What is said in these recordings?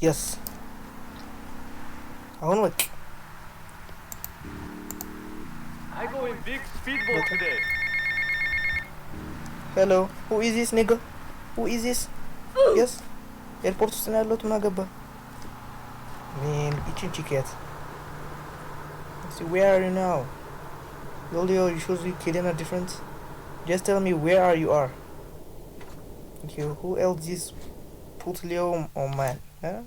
Yes, አሁን በቃ። I go in big speedboat today. Hello, who is this nigga? Who is this? Yes, ኤርፖርት ውስጥ ነው ያለሁት። ምን አገባ? Man, ይቺን chick ያት። See, where are you now? Leo, you should be kidding a different. Just tell me where are you are. Okay, who else this put Leo on, man? Huh?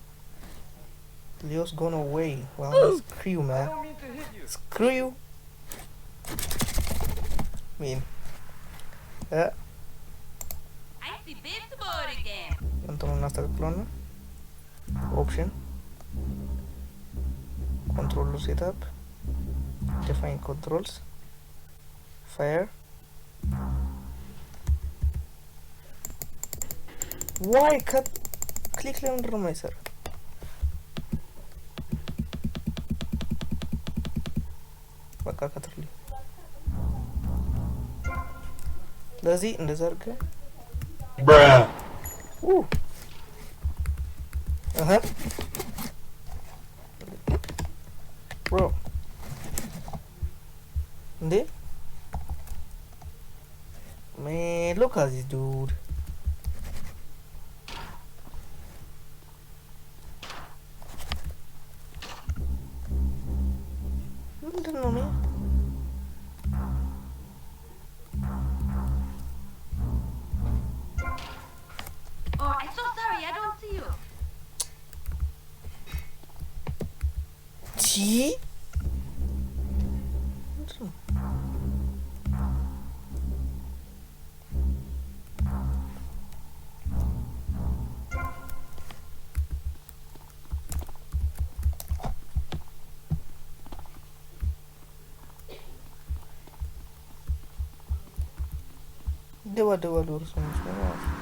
Leo's gone away. Well, screw you, I man. Don't mean to hit you. Screw you. Mean. I see big board again. እንትኑን እናስተካክለውና option, control setup, define controls, fire. Why cut click? ለምንድን ነው የማይሰራ? በቃ ከትርልኝ ለዚህ እንደዛ አድርገህ Bruh. Bro, እንዴ man, look at this dude. ምንድን ነው man? Oh, I'm so sorry. I don't see you. ቺ ምንድን ነው? ይደባደባሉ እርስ በርስ ማለት ነው።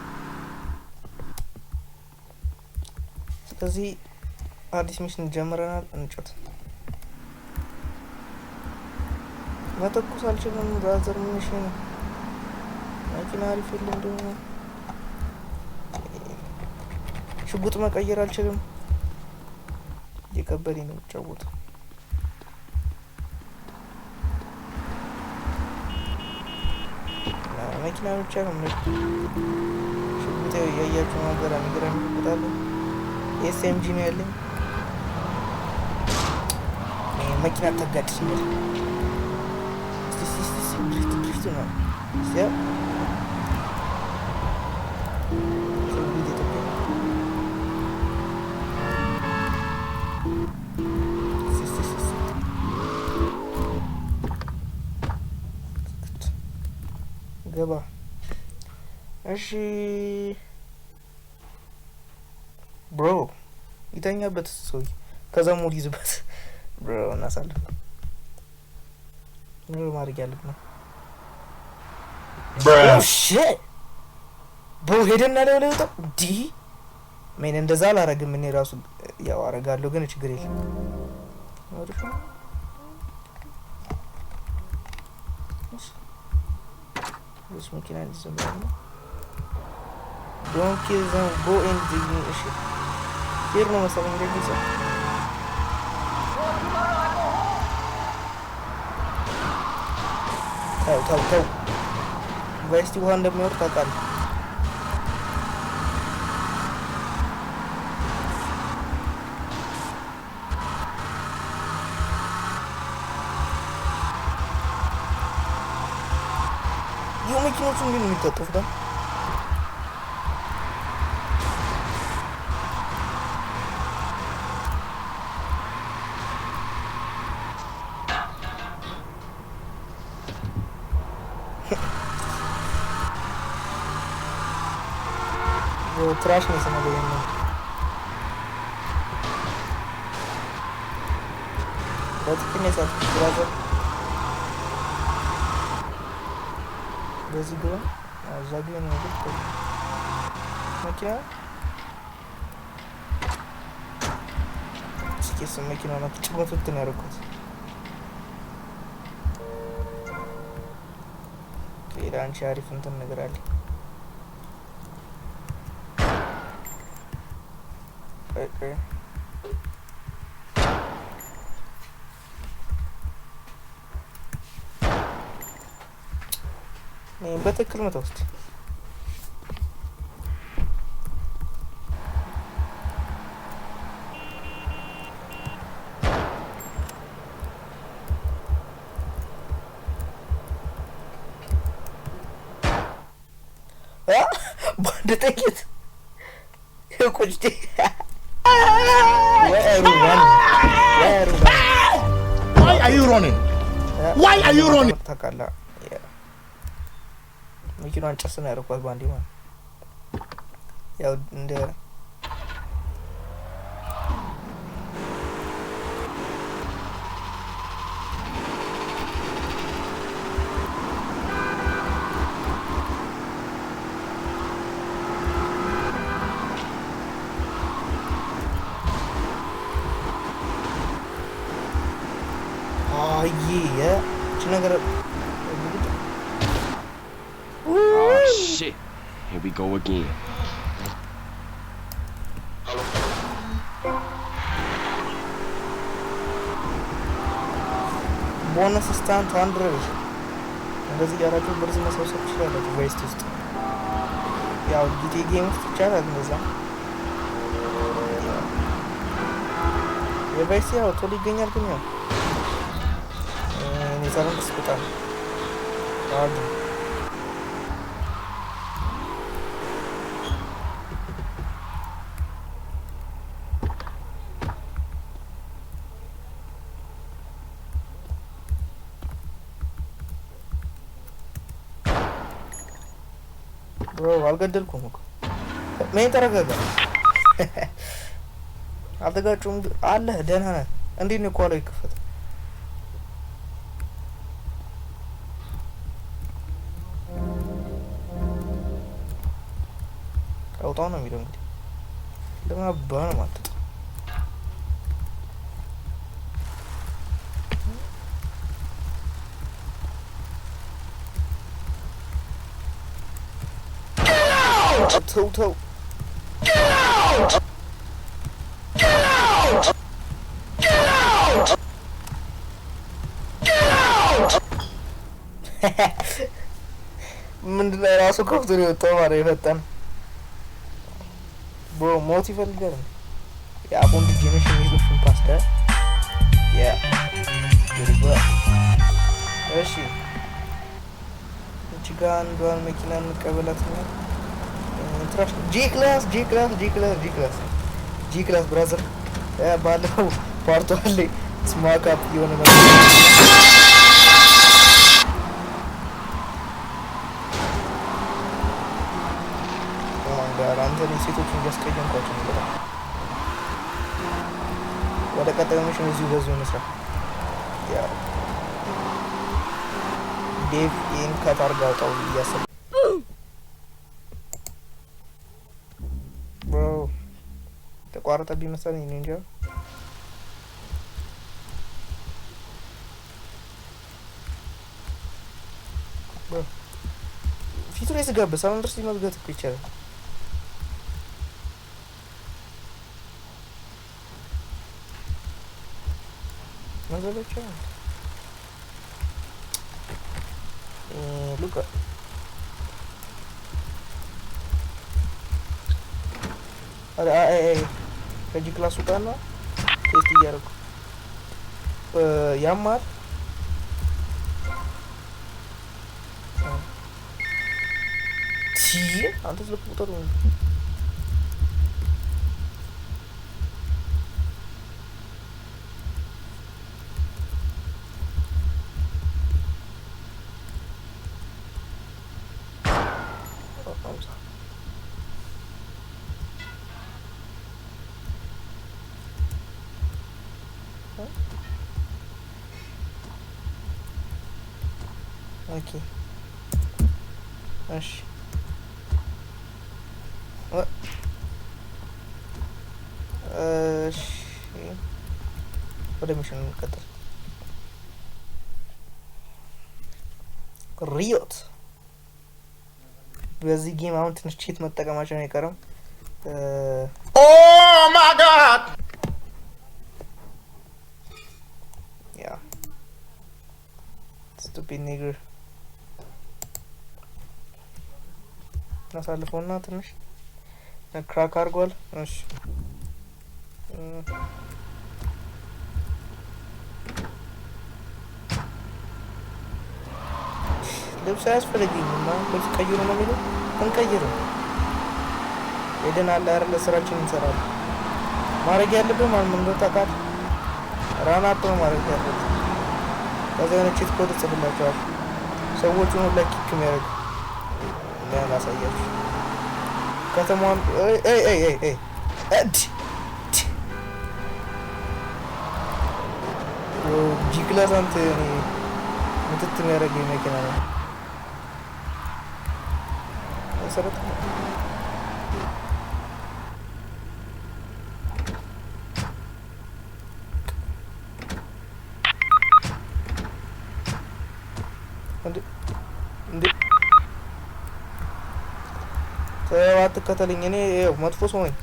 ስለዚህ አዲስ mission ጀምረናል። እንጫወት። መተኮስ አልችልም። Brother, mission መኪና አሪፍ የለም ደግሞ ሽጉጥ መቀየር አልችልም። እየከበደኝ ነው የምጫወተው። መኪና ብቻ ነው የምነዳው። ሽጉጥ ያው እያያችሁ ነው። ገራሚ ገራሚ ሽጉጥ አለ። SMG ነው ያለኝ። መኪና ተጋጭ ሲል እስቲ እስቲ እስቲ drift drift ነው እስቲ ያው ሽጉጥ ኢትዮጵያ እስቲ እስቲ እስቲ እስቲ ገባ። እሺ bro, ይተኛበት ሰውዬ፣ ከዛ mood ይዝበት bro። እናሳልፍ። ምን ማድረግ ያለብን ነው? Bruh. Shit, bro, ሄደና ላይ ላይ ወጣ ዲ man። እንደዛ አላረግም። እኔ ራሱ ያው አረጋለሁ፣ ግን ችግር የለም። አሪፍ ነው። እሺ፣ መኪና እንዲዘምር ነው። Don't kill them, go in the እሺ here ነው መሰለኝ እንደዚህ ሰው። Oh, tomorrow I go home. ተው ተው ተው፣ ዩኒቨርሲቲ ውሃ እንደሚወርድ ታውቃለህ። ይህ መኪኖቹ እንዴት ነው የሚታጠፉት? Trash ነው የሰማው ነው። በትክክል ነው የሳትኩት brother። በዚህ ግባ፣ እዛ ግባ ነው ነገር መኪና እስኪ እሱ መኪና ናት ጭመቱት ነው ያደረኩት። ሌላ አንቺ አሪፍ እንትን ነገር አለ። ቆይ ቆይ፣ በትክክል መተው እስኪ። በአንድ ጥይት ቁጭ። Why are you running? Why are you running? Why are you running? Why are you running? ታውቃለህ፣ መኪናዋን ጨስ ነው ያደረኳት በአንዴ ማለት ያው እንደ አይ እቺ ነገር። Oh shit. Here we go again. Bonus stunt 100። እንደዚህ እያላችሁ ብር መሰብሰብ ትችላላችሁ። Vice ውስጥ ያው GTA game ውስጥ ይቻላል እንደዛ። የ Vice ያው ቶሎ ይገኛል፣ ግን ያው ኔዘርላንድስ በጣም hard ነው። Bro፣ አልገደልኩም እኮ። ምን ተረጋጋ። አልተጋጩም አለህ፣ ደህና ነህ። እንዴት ነው ከኋላው ይከፈት? አውጣው ነው የሚለው እንግዲህ። ለምን አባ ነው ማለት ነው? ተው ተው። ምንድን ነው ራሱ ከፍቶ ነው የወጣው ማለት የፈጠነ። Bro፣ ሞት ይፈልጋል። የአቦንድ ጄኔሽን የሚሉሽን ፓስታ ያ እሺ፣ እቺ ጋ አንዷን መኪና እንቀበላት ነው። ትራሽ G class G class G class G class G class brother። ባለፈው part አለ smack up የሆነ ነው። Oh my God፣ አንተ እኔ ሴቶቹን እያስቀየምኳቸው ነው በጣም። ወደ ቀጣዩ mission እዚሁ በዚሁ እንስራ። ያው ዴቭ ይህን cut አድርጋ አውጣው እያሰብኩ። Bro፣ ተቋረጠብኝ መሰለኝ፣ እኔ እንጃ። Bro፣ ፊቱ ላይ ስጋበስ አሁን ድረስ መዝጋት እኮ ይቻላል። መዝጋት ይቻላል። Look፣ ኧረ አይ አይ፣ ከ G class ውጣና test እያደረኩ ያማል። ቲ አንተ ስልክ ቁጥር ነው። 50። Okay፣ እሺ፣ እሺ፣ ወደ mission እንቀጥል። Riot በዚህ game አሁን ትንሽ cheat መጠቀማቸውን አይቀርም። Oh Oh my God. Yeah. Stupid nigger. እናሳልፈውና ትንሽ crack አድርጓል። እሺ ልብስ አያስፈልገኝም። ልብስ ቀይሩ ነው የሚለው፣ እንቀይርም። ሄደን አለ አይደለ ስራችን እንሰራለን። ማድረግ ያለብን ማለት ምን እንደሆነ ታውቃለህ? Run up ነው ማድረግ ያለብን። ከዛ የሆነ cheat code እጽፍላቸዋለሁ ሰዎቹን ሁላ kick የሚያደርጉ እና ላሳያችሁ ከተማዋን። ኤይ ኤይ ኤይ ኤይ እድ G class አንተ እኔ ምትት የሚያደርገኝ መኪና ነው። መሰረት እንዴ እንዴ ተው አትከተለኝ። እኔ ይኸው መጥፎ ሰው ነኝ።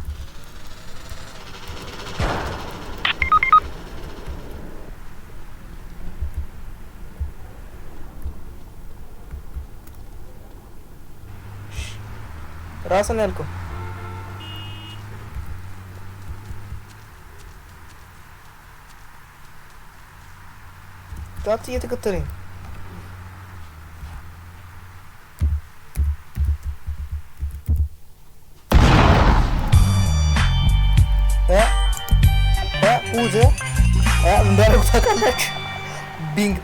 ራስን ያልከው ታት እየተከተለኝ ኡዘ እንዳደረጉ ታውቃላችሁ። ቢንግ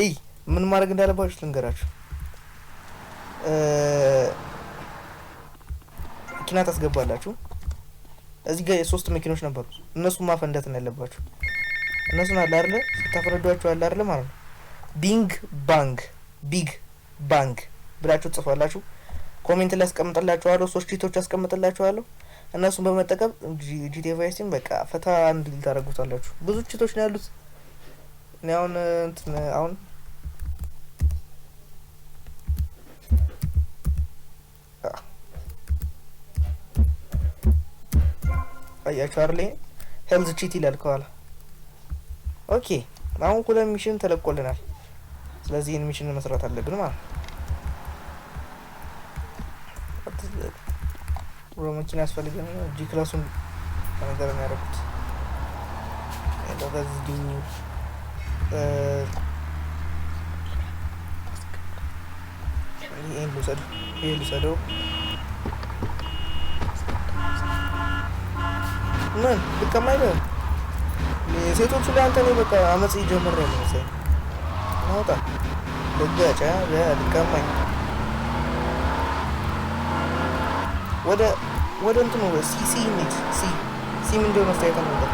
እይ ምን ማድረግ እንዳለባችሁ ልንገራችሁ። መኪና ታስገባላችሁ። እዚህ ጋር የሶስት መኪኖች ነበሩ። እነሱን ማፈንዳት ነው ያለባችሁ። እነሱን አለ አይደለ ስታፈነዷቸው አለ አይደለ ማለት ነው። Bing bang big bang ብላችሁ ትጽፋላችሁ። Comment ላይ አስቀምጥላችኋለሁ። ሶስት cheat ኦች አስቀምጥላችኋለሁ። እነሱን በመጠቀም GTA Vice ን በቃ ፈታ እንዲል ታደርጉታላችሁ። ብዙ cheat ኦች ነው ያሉት። እኔ አሁን እንትን አሁን አያችሁ አይደል? Health cheat ይላል ከኋላ። Okay አሁን ሁለት mission ተለቆልናል። ስለዚህ ይህን mission መስራት አለብን ማለት ነው። Bro መኪና ያስፈልገን። G class ኡን ነገር ነው ያደረኩት። በዚህ ይሄን ልውሰደው፣ ይሄን ልውሰደው። ምን ልቀማ አይደለም ሴቶቹ ላይ አንተ እኔ በቃ አመፅ ጀምሬያለሁ መሰለኝ። ናውጣ ልጋጫ ልቀማኝ ወደ ወደ እንትኑ C C እንሂድ። C C ምን እንደሆነ አስተያየት ነበር።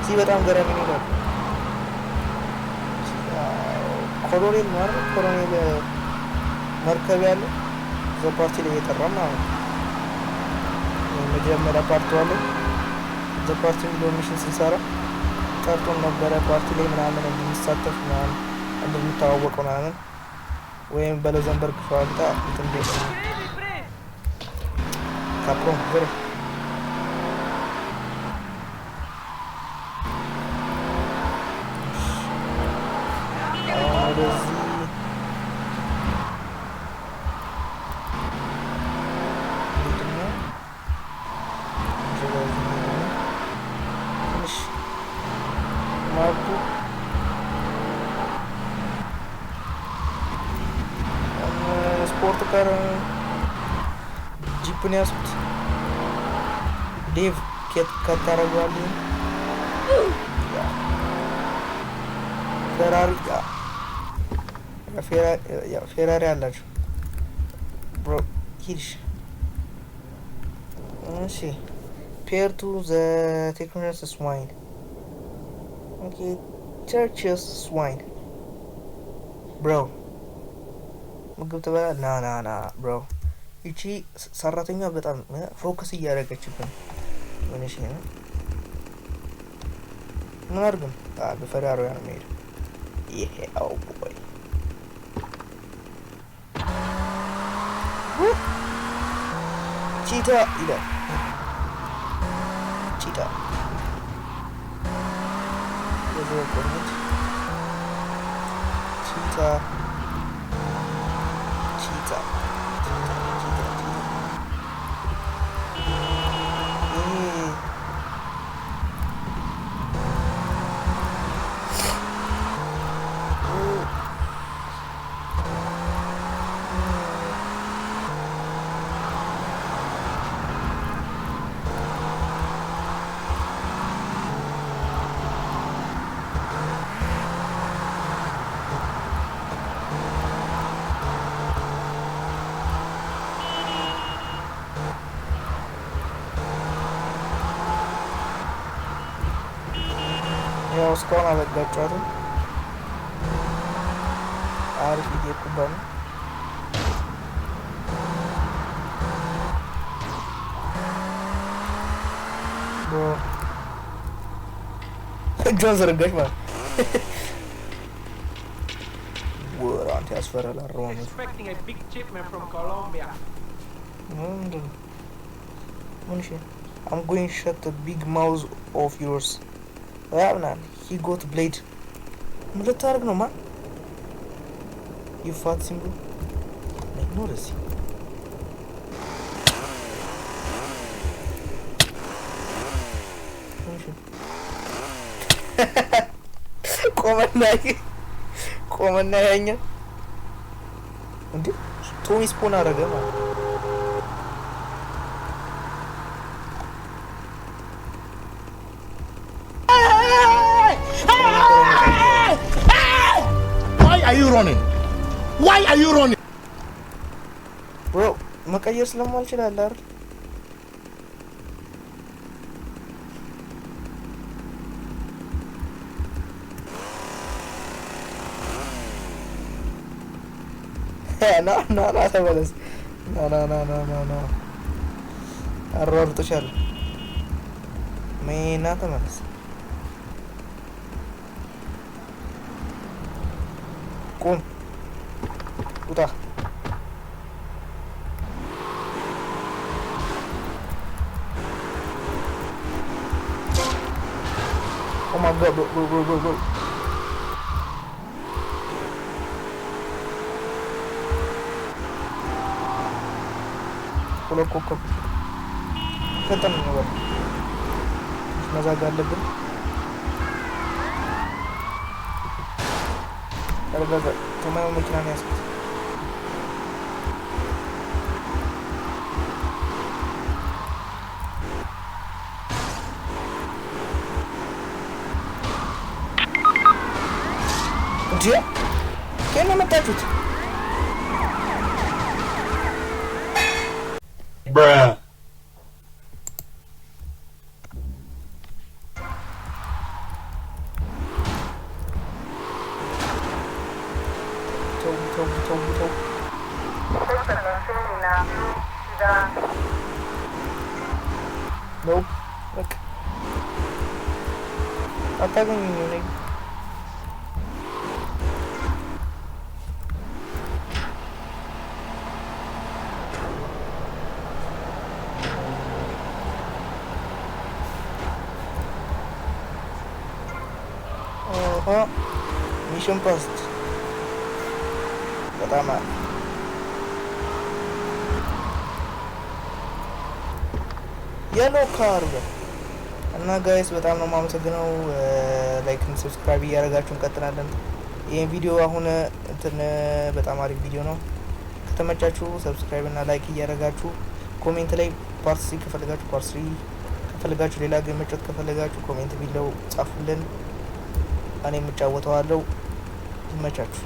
C በጣም ገራሚ ነው ይላሉ። ኮሎኔል ማለት ኮሎኔል መርከብ ያለው እዛ ፓርቲ ላይ እየጠራ ማለት ነው። መጀመሪያ ፓርቲ አለ እዛ ፓርቲ የሚለው mission ስንሰራ ጠርቶን ነበረ። ፓርቲ ላይ ምናምን እንድንሳተፍ ምናምን እንድንተዋወቅ ምናምን ወይም በለዘንበርግ ፋንታ እንትን ቤት ካፕሮን ዞር ወደዚህ ሄድና ወደዚህ ሄድና ትንሽ map ኡ sport car Jeep ነው ያዝኩት። ዴቭ ኬት ከታረጓል ፌራሪ ፌራሪ አላችሁ bro ሂድሽ። እሺ pair to the technicians swine okay churches swine bro ምግብ ትበላ ና ና ና bro ይቺ ሰራተኛ በጣም focus እያደረገችብን ምን እሺ ነው ምን አድርግም በፈራሪ ነው የሚሄደው። ይሄ oh boy Cheetah ይላል። Cheetah በዚህ ቆመች። Cheetah, cheetah, cheetah, cheetah, cheetah። ይሄ ያው እስካሁን አልጋጫትም። አሪፍ እየሄድኩባት ነው። Bro, እጇን ዘረጋች ማለት ወር አንተ ያስፈራል አረማመዱ። Expecting a big shipment from Colombia. ምንድን ነው? ምን እሺ፣ I'm going to shut the big mouth of yours ምናምን። He got blade። ምን ልታደርግ ነው man? You fat symbol ነው ወደዚህ። ምን እሺ፣ ቆመና ቆመና ያኛ እንዴ ቶሚ spawn አደረገ ማለት ነው። Why are you running? Why are you running? Bro, መቀየር ስለማልችል አለ አይደል? ና ና ና ተመለስ። ና ና ና ና ና ና፣ አሯሩጥሻለሁ። ሜና ተመለስ። ቁም፣ ውጣ። Oh my God, bro, bro, bro, bro, bro. ሁለት ኮከብ ፈጠን ነው፣ በቃ መዛግ አለብን። ተረጋጋ። ሰማያዊ መኪና ነው ያዝኩት። እንዴ፣ ከየት ነው የመጣችሁት? Bruh. ተው ተው ተው ተው። ነው በቃ አታገኙኝም። እኔ ኦሆ፣ mission passed። በጣም አሪፍ። Yellow car እና guys፣ በጣም ነው የማመሰግነው። Like፣ subscribe እያደረጋችሁ እንቀጥላለን። ይህን ቪዲዮ አሁን እንትን በጣም አሪፍ ቪዲዮ ነው። ከተመቻችሁ subscribe እና like እያደረጋችሁ፣ comment ላይ part 3 ከፈለጋችሁ part 3፣ ከፈለጋችሁ ሌላ game መጫወት ከፈለጋችሁ comment below ጻፉልን። እኔ የምጫወተዋለሁ። ይመቻችሁ።